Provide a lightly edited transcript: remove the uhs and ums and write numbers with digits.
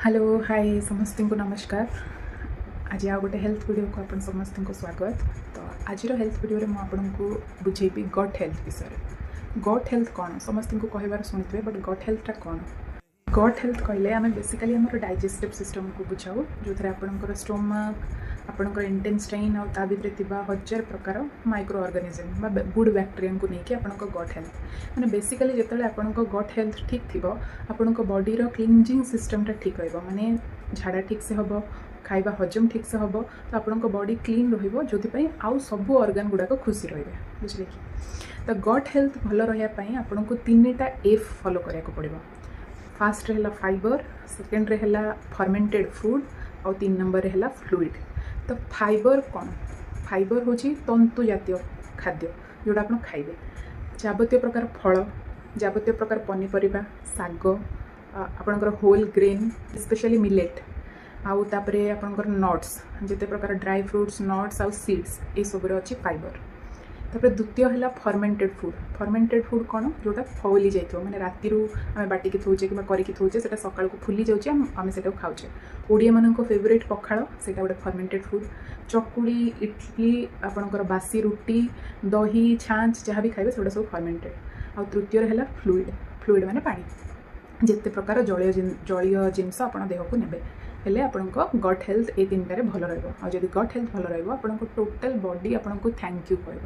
Hello, high, ସମସ୍ତଙ୍କୁ ନମସ୍କାର। ଆଜି ଆଉ ଗୋଟେ ହେଲ୍ଥ ଭିଡ଼ିଓକୁ ଆପଣ ସମସ୍ତଙ୍କୁ ସ୍ୱାଗତ। ତ ଆଜିର ହେଲ୍ଥ ଭିଡ଼ିଓରେ ମୁଁ ଆପଣଙ୍କୁ ବୁଝେଇବି ଗଟ୍ ହେଲ୍ଥ ବିଷୟରେ। ଗଟ୍ ହେଲ୍ଥ କ'ଣ, ସମସ୍ତଙ୍କୁ କହିବାର ଶୁଣିଥିବେ, ବଟ୍ ଗଟ୍ ହେଲ୍ଥଟା କ'ଣ? ଗଟ୍ ହେଲ୍ଥ କହିଲେ ଆମେ ବେସିକାଲି ଆମର ଡାଇଜେଷ୍ଟିଭ୍ ସିଷ୍ଟମ୍କୁ ବୁଝାଉ, ଯେଉଁଥିରେ ଆପଣଙ୍କର ଷ୍ଟୋମାକ୍, ଆପଣଙ୍କର ଇଣ୍ଟେଷ୍ଟାଇନ୍ ଆଉ ତା ଭିତରେ ଥିବା ହଜାର ପ୍ରକାର ମାଇକ୍ରୋ ଅର୍ଗାନିଜମ୍ ବା ଗୁଡ୍ ବ୍ୟାକ୍ଟେରିଆଙ୍କୁ ନେଇକି ଆପଣଙ୍କ ଗଟ୍ ହେଲ୍ଥ। ମାନେ ବେସିକାଲି ଯେତେବେଳେ ଆପଣଙ୍କ ଗଟ୍ ହେଲ୍ଥ ଠିକ୍ ଥିବ, ଆପଣଙ୍କ ବଡ଼ିର କ୍ଲିନଜିଂ ସିଷ୍ଟମ୍ଟା ଠିକ୍ ରହିବ। ମାନେ ଝାଡ଼ା ଠିକ୍ସେ ହେବ, ଖାଇବା ହଜମ ଠିକ୍ସେ ହେବ, ତ ଆପଣଙ୍କ ବଡ଼ି କ୍ଲିନ୍ ରହିବ, ଯେଉଁଥିପାଇଁ ଆଉ ସବୁ ଅର୍ଗାନ୍ ଗୁଡ଼ାକ ଖୁସି ରହିବେ। ବୁଝିଲେ କି? ତ ଗଟ୍ ହେଲ୍ଥ ଭଲ ରହିବା ପାଇଁ ଆପଣଙ୍କୁ ତିନିଟା ଏଫ୍ ଫଲୋ କରିବାକୁ ପଡ଼ିବ। ଫାର୍ଷ୍ଟରେ ହେଲା ଫାଇବର, ସେକେଣ୍ଡରେ ହେଲା ଫର୍ମେଣ୍ଟେଡ଼ ଫୁଡ଼୍ ଆଉ 3 ନମ୍ବରରେ ହେଲା ଫ୍ଲୁଇଡ଼। ତ ଫାଇବର କ'ଣ? ଫାଇବର ହେଉଛି ତନ୍ତୁ ଜାତୀୟ ଖାଦ୍ୟ, ଯେଉଁଟା ଆପଣ ଖାଇବେ। ଯାବତୀୟ ପ୍ରକାର ଫଳ, ଯାବତୀୟ ପ୍ରକାର ପନିପରିବା, ଶାଗ, ଆପଣଙ୍କର ହୋଲ୍ ଗ୍ରେନ୍, ସ୍ପେଶାଲି ମିଲେଟ୍, ଆଉ ତାପରେ ଆପଣଙ୍କର ନଟ୍ସ, ଯେତେ ପ୍ରକାର ଡ୍ରାଏ ଫ୍ରୁଟ୍ସ, ନଟ୍ସ ଆଉ ସିଡ୍ସ, ଏସବୁରେ ଅଛି ଫାଇବର। ତାପରେ ଦ୍ୱିତୀୟ ହେଲା ଫର୍ମେଣ୍ଟେଡ଼ ଫୁଡ଼୍। ଫର୍ମେଣ୍ଟେଡ଼ ଫୁଡ଼୍ କ'ଣ? ଯେଉଁଟା ଫଉଲି ଯାଇଥିବ, ମାନେ ରାତିରୁ ଆମେ ବାଟିକି ଥୋଉଛେ କିମ୍ବା କରିକି ଥୋଉଛେ, ସେଇଟା ସକାଳକୁ ଫୁଲି ଯାଉଛି, ଆମେ ସେଇଟାକୁ ଖାଉଛେ। ଓଡ଼ିଆମାନଙ୍କ ଫେଭରେଟ୍ ପଖାଳ, ସେଇଟା ଗୋଟେ ଫର୍ମେଣ୍ଟେଡ଼ ଫୁଡ଼୍। ଚକୁଳି, ଇଟଲି, ଆପଣଙ୍କର ବାସି ରୁଟି, ଦହି, ଛାଞ୍ଚ, ଯାହା ବି ଖାଇବେ, ସେଗୁଡ଼ା ସବୁ ଫର୍ମେଣ୍ଟେଡ଼। ଆଉ ତୃତୀୟରେ ହେଲା ଫ୍ଲୁଇଡ଼। ଫ୍ଲୁଇଡ଼ ମାନେ ପାଣି। ଯେତେ ପ୍ରକାର ଜଳୀୟ ଜିନିଷ ଆପଣ ଦେହକୁ ନେବେ, ହେଲେ ଆପଣଙ୍କ ଗଟ୍ ହେଲ୍ଥ ଏ ତିନିଟାରେ ଭଲ ରହିବ। ଆଉ ଯଦି ଗଟ୍ ହେଲ୍ଥ ଭଲ ରହିବ, ଆପଣଙ୍କ ଟୋଟାଲ୍ ବଡି ଆପଣଙ୍କୁ thank you କହିବ।